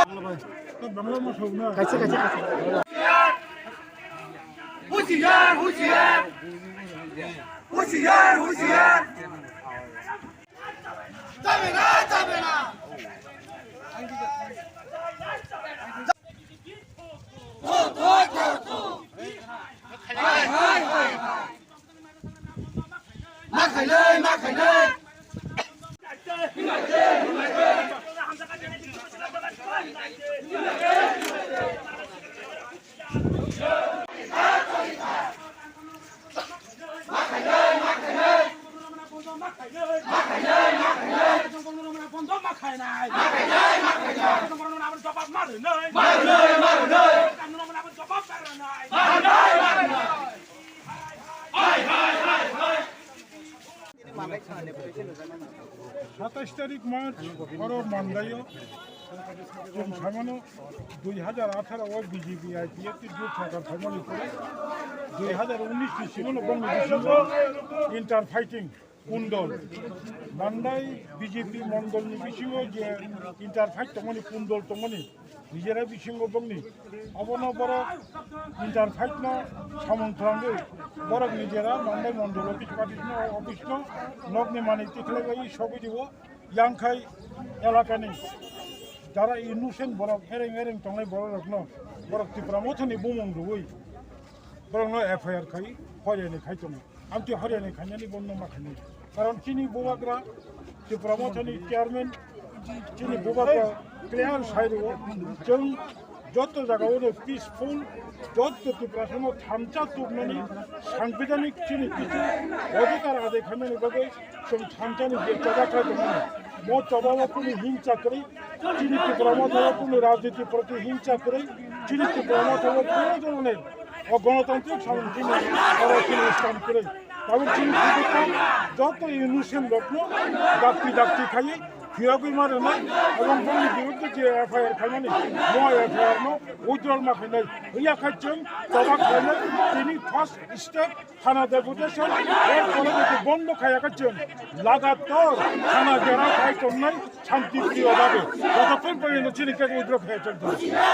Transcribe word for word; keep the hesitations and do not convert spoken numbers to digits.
Kaisa, kaisa, kaisa. Husiar, husiar. Husiar, husiar. Jabe na, jabe na. Tho, tho, tho, tho. Hai, hai, hai, hai. Ma khainai, ma khainai. Satais tarik March, oro Mandaio, chwng samano dui hajar atharo o B J P I P F T jut sarkar phaimani pore, dui hajar unis ni simono bongni bisingo inter fighting pundol. Mandai B J P mondolni bisingo je inter fight tongmani, pundol tongmani, nijera bisingo bongni. Obono borok inter fight no samung twlangwi borok nijera Mandai mondol office party no office no nokni manwi tikhlaiwi sogwi diwo. Yangkhai elakani jara innocent borok, ereng ereng tongnai borok rokno borok Tipra Mothani bumung rwui borokno F I R khai hoyani khai tongo. Amtwi hoyani khainani bono ma khainai. Karon chini bubagra Tipra Mothani chairman chini bubagra clear sai rwo. Chwng joto jaga o peaceful, joto Tiprasano thansa tubnani, sangbidhanik chini kichu odhikar adai khainani bagwi chwng thansani je choba khlai tongmani, mo choba o kunu himcha kwrwi, chini Tipra Motha o kunu rajniti proti himcha kwrwi, chini Tipra Motha o kunu dhoroner o gonotantrik samung chini oro chini stand kwrwi. Tabuk chini Tipra joto innocent rokno dakti dakti khaiwi phiyogwi ma rwnai, ebong bongni biruddhe je F I R khaimani, mo F I R no withdrawal ma khainai, hwnya khai chwng choba khlainai, tini first step thana deputation, er pore jodi bondo khaya kha chwng lagator thana gera khai tongnai shanti priyo babe. Jotokhon porjonto chini case withdraw khaya chwng thang.